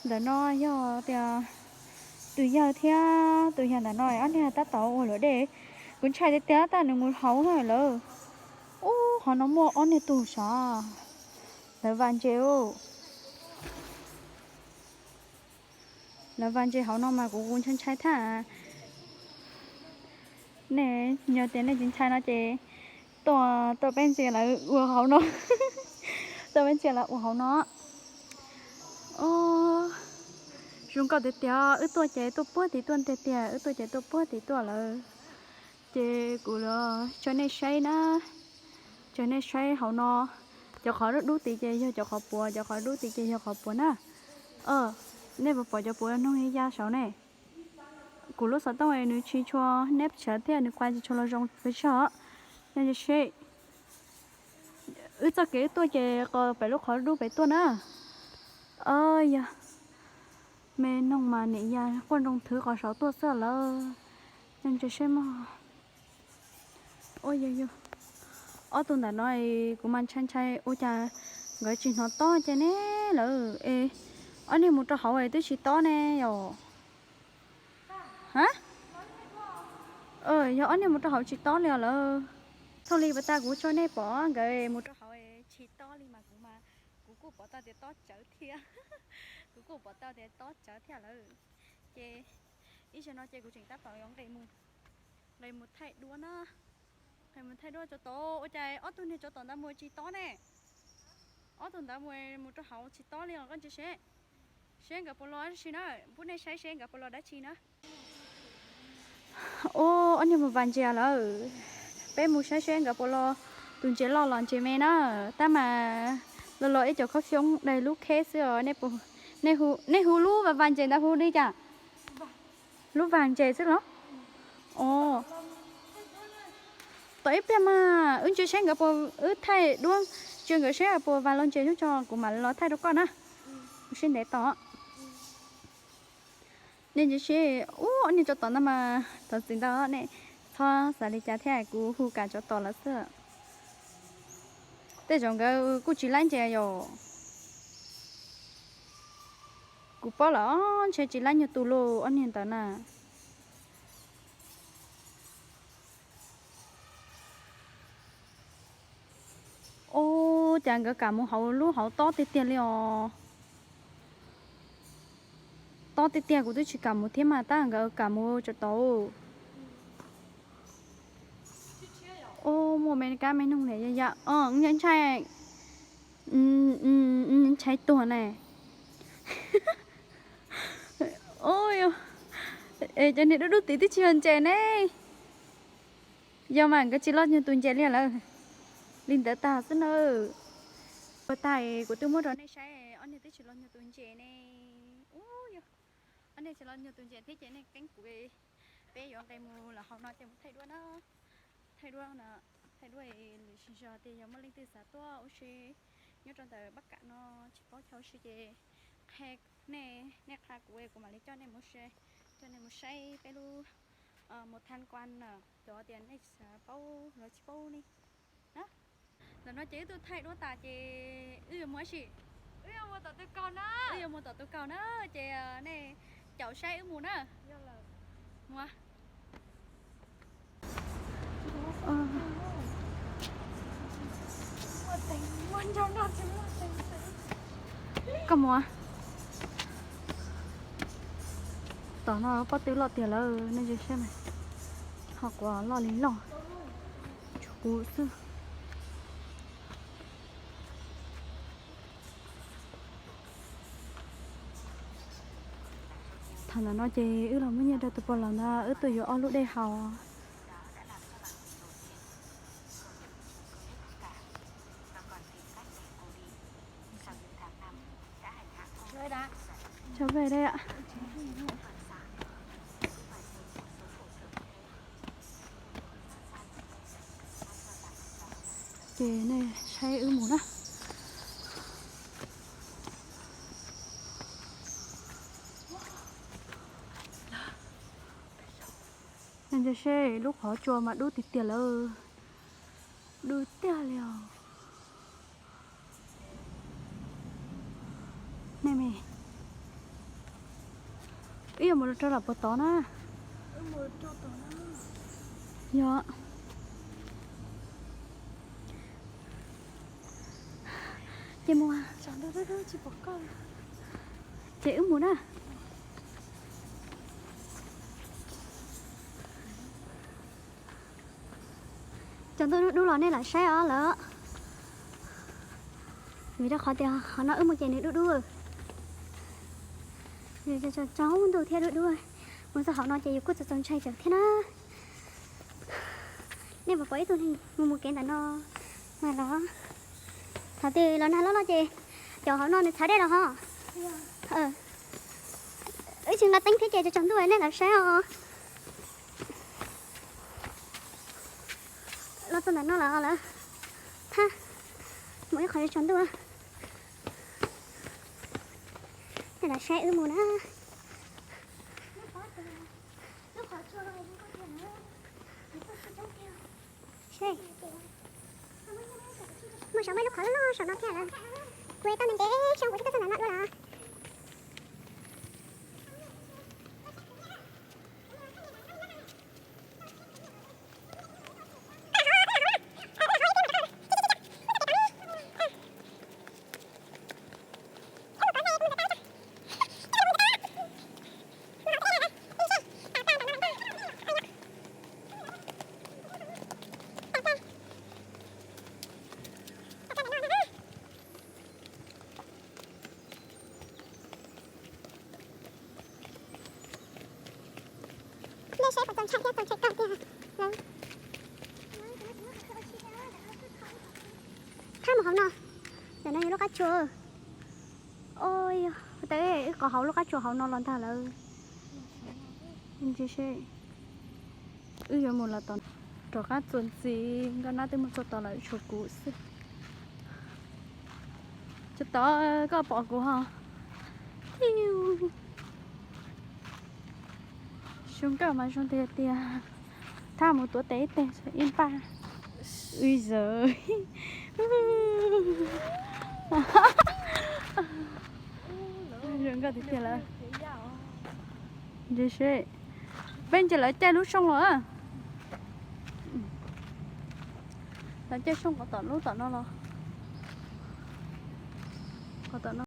Ntawm no yog tias tus yawg thiab tus yawg ntawm no ob niag tab tom ua luam dej. Kuv ntshai tiag tiag tab nws mus hauv na lawm. Ub, hauv no muaj ob niag tug sav. Lawv vas ntses. Lawv vas ntses hauv no mas kuv kuv ntshai ntshai thiab. Nej yog tias nej tsis ntshai no ces tuaj, tuaj peb ntsia lawv ua hauv no. Tuaj peb ntsia lawv ua hauv no. Zoo nkauj tiag tiag, wb tuaj ces tuaj puag tim tuaj tiag tiag, wb tuaj ces tuaj puag tim tuaj lawm. Ces kuv los tso nej saib na, tso nej saib hauv no. Cov qhov dub dub tid ces yog cov qhov puav, cov qhov dub tid ces yog qhov puav na. Nej puas pom cov puav noog ya saud ne? Kuv lub xov tooj nws tsis tshua neb tshav thiab nws quaj tsis tshua los zoo pes tsawg. Nej seb, wb txoj kev wb tuaj ces qo pem lub qhov dub pem tuaj na. Yog me noog mas niam yas quaj nroo thwv qhov saud tuaj xwb lawm. Nej ntsia seb mog. Ua yog yog, ob tug ntawm no kuv mas ntshai ntshai ua cas nkawd tsis hnov tob ces ne lawm es. Ob niag mus rau hauv es twb tsis tob ne yom. Ha, yog ob niag mus rau hauv tsis tob li os lawm. Thaum li pas tas kuv tso nej pom nkawd mus rau hauv tsis tob li mas kuv mas, kuv kuj pom tau tias tob tsawv thiab. Kuv kuj pom tau tias tob tsawv thiab lawm. Ces ib zaug no ces kuv tseem tab tom yuav nqis mus, nqis mus thaij duab na. Nqis mus thaij duab tsov tom, ua cas ob tug niag tsov tom ntawd mus tsis tob ne. Ob tug ntawd mus, mus rau hauv tsis tob li os, koj ntsia seb, seb nkawd puas los dab tsi na, pub nej saib seb nkawd puas los dab tsi na. Ub, ob niag mus vas ntses lawm. Peb mus saib seb nkawd puas los tus ntses loj los ntses me na. Tab mas los los ib co khob xyoob daig lub kheb xwb os. Nej hu lub vas vas ntses ntawd hu li cas? Lub vas ntses xwb los? Os, tos ib pliag mas wb ntsia seb nkawd puas, wb thaij duab ntsia nkawd seb puas vas los ntses xwb tso kuv mam los thaij rau koj na. Kuv sib ntev tos. Nej ntsia seb, ub, ob niag tsov tom ntawd mas, thov txim ntau nej txhob xav li cas thiab, kuv hu kam tsov tom lawm xwb. Tej zaum nkawd kuj tsis laib ntses yom. Kuv paub lawm, ntshe tsis laib nyuag tus lauj ob niag ntawd na. Ub, cas nkawd kam mus hauv lub hauv tob tiag tiag li os. Tob tiag tiag, kuv twb tsis kam mus thiab mas tab nkawd kam mus tsov tau. Ub, muaj me kab me noog niam yam, ntshai, ntshai tuag ne. Ub, es cov niag dub dub tid twb tsis yog ntses ne. Yog mas nkawd tsis loj nyuag tus ntses li lawm. Li ntawd tag xwb na. Ua tag kuv twb muab rau nej saib, ob niag twb tsis loj nyuag tus ntses ne. Ub, yog ob niag tsis loj nyuag tus ntses thiab ces nej keeb kuv, peb yuav nqis mus lawm hauv no ces mus thaij duab na. Thaij duab no, thaij duab lwm sij hawm tias yog muaj leej twg xav tuaj ua si nyob rau ntawm Pab Kam no tsis paub chaw ua si ces qhia nej, nej qha kuv, kuv mam li coj nej mus, coj nej mus saib peb lub mus tham quan na, cov tias nej xav paub los tsis paub ne. Ntawm no ces wb twb thaij duab tas ces wb yuav mus ua si. Wb yuav mus tom tus kaus na, ces nej caum saib wb mus na. Mus. Koj mus. Tom no pob tw loj tiag lawm nej saib mas. Ho quav loj li loj, tsuas kuv xwb. Thaum ntawm no ces wb los muab nyiaj rau tus pog laus ntawd, wb tuaj yuav ob lub dej haus. Cho về đây ạ. Ces nej saib wb mus na. Nej ntsia seb lub qhov tsua mas dub tiag tiag lawm. Dub tiag li os. Nej me, Mus rau lawm puag tod na. Yog. Ces mus. Ces wb mus na. Cov ntuj dub dub los nej lam saib os lawm. Vim rau qhov tias hauv no wb mus ces nws dub dub. Tsaus ntuj thiab dub dub. Mus txog hauv no ces yus kuj txaus txaus ntshai tsawv thiab na. Nej puas pom ib tug neeg mus mus kev ntawm no mas los. Thaum twg los nag loj loj ces cov hauv no nws txhawv dej los ho. Wb tsis nqa teeb thiab ces tsaus ntuj nej lam saib os. Los txog ntawm no lawm lawm. Thab mus ib qho tsaus ntuj. Nej lam saib wb mus na. Muaj saum muaj lub qhov loj loj saum no thiab lawm. Kuv tau ntev ntev xyoo kuv tsis tau txog ntawm no dua los. Nej saib puas txaus ntshai thiab txaus ntshai kawg tiag. Thab mus hauv no. Ntawm no yog lub qab tsua. Ua, teb wb qhov hauv lub qab tsua hauv no los ntag lawm. Wb yuav mus los tom, rov qab txuas ntxiv, Nkauj Nab twb mus txog tod lawm tshuav kuv xwb. Tso tod koj pom kuv ho. Zoo nkauj mas zoo tiag tiag. Thab mus tuav tes ib teg ib npaj. Ui giời. Zoo nkauj tiag tiag lawm. Ntshe seb, peb ntshe lawv caij lub sooj los. Lawv caij sooj qhov tom lub tom no los. Qhov tom no.